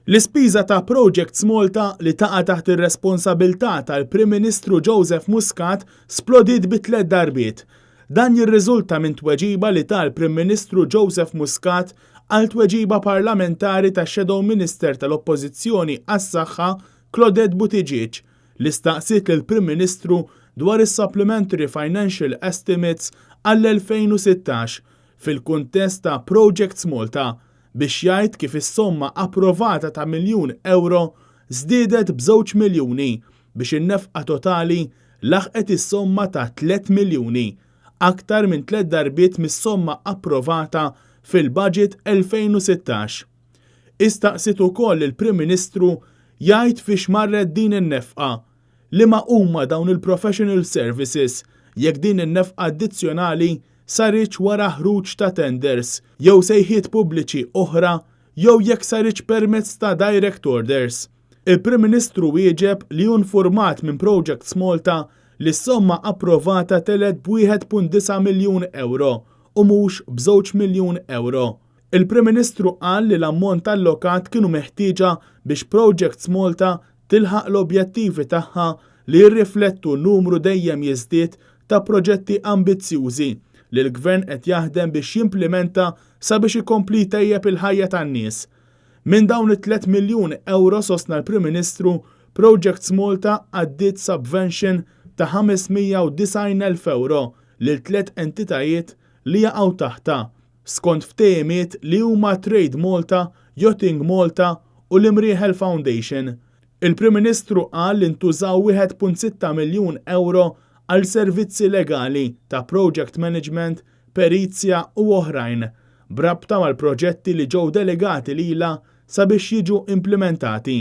L-ispiża ta' Projects Malta li taqa' taħt ir-responsabilità tal-Prim Ministru Joseph Muscat splodiet bi tlett darbiet. Dan jirriżulta minn tweġiba li ta l-Prim Ministru Joseph Muscat għal tweġiba parlamentari tax-Shadow Minister tal-Oppożizzjoni għas-Saħħa Claudette Buttigieg li staqsiet lill-Prim Ministru dwar is-Supplementary Financial Estimates għall-2016 fil-kuntest ta' Projects Malta biex jgħid kif is-somma approvata ta' miljun ewro żdiedet b'żewġ miljuni biex in-nefqa totali laħqet is-somma ta' tlett miljuni, aktar minn tlett darbiet mis-somma approvata fil-Budget 2016. Hi staqsiet ukoll lill-Prim Ministru jgħid fiex marret din in-nefqa, liema huma dawn il-professional services, jekk din in-nefqa addizzjonali saritx wara ħruġ ta' tenders jew sejħiet pubbliċi oħra jew jekk saritx permezz ta' direct orders. Il-Prim Ministru wieġeb li hu nfurmat minn Projects Malta li s-somma approvata telgħet b'1.9 miljun ewro u mhux b'żewġ miljun ewro. Il-Prim Ministru qal li l-ammont allokat kienu meħtieġa biex Projects Malta tilħaq l-objettivi tagħha li jirriflettu numru dejjem jiżdied ta' proġetti ambizzjużi li l-Gvern qed jaħdem biex jimplimenta sabiex ikompli jtejjeb il-ħajja tan-nies. Minn dawn it-tlett miljun ewro sostna l-Prim Ministru, Projects Malta għaddiet subvention ta' 590,000 ewro lil tlett entitajiet li jaqgħu taħtha, skont ftehimiet li huma Trade Malta, Yachting Malta u l-Imrieħel Foundation. Il-Prim Ministru qal li ntużaw 1.6 miljun ewro għal servizzi legali ta' project management, perizja u oħrajn b'rabta mal-proġetti li ġew delegati lilha sabiex jiġu implimentati.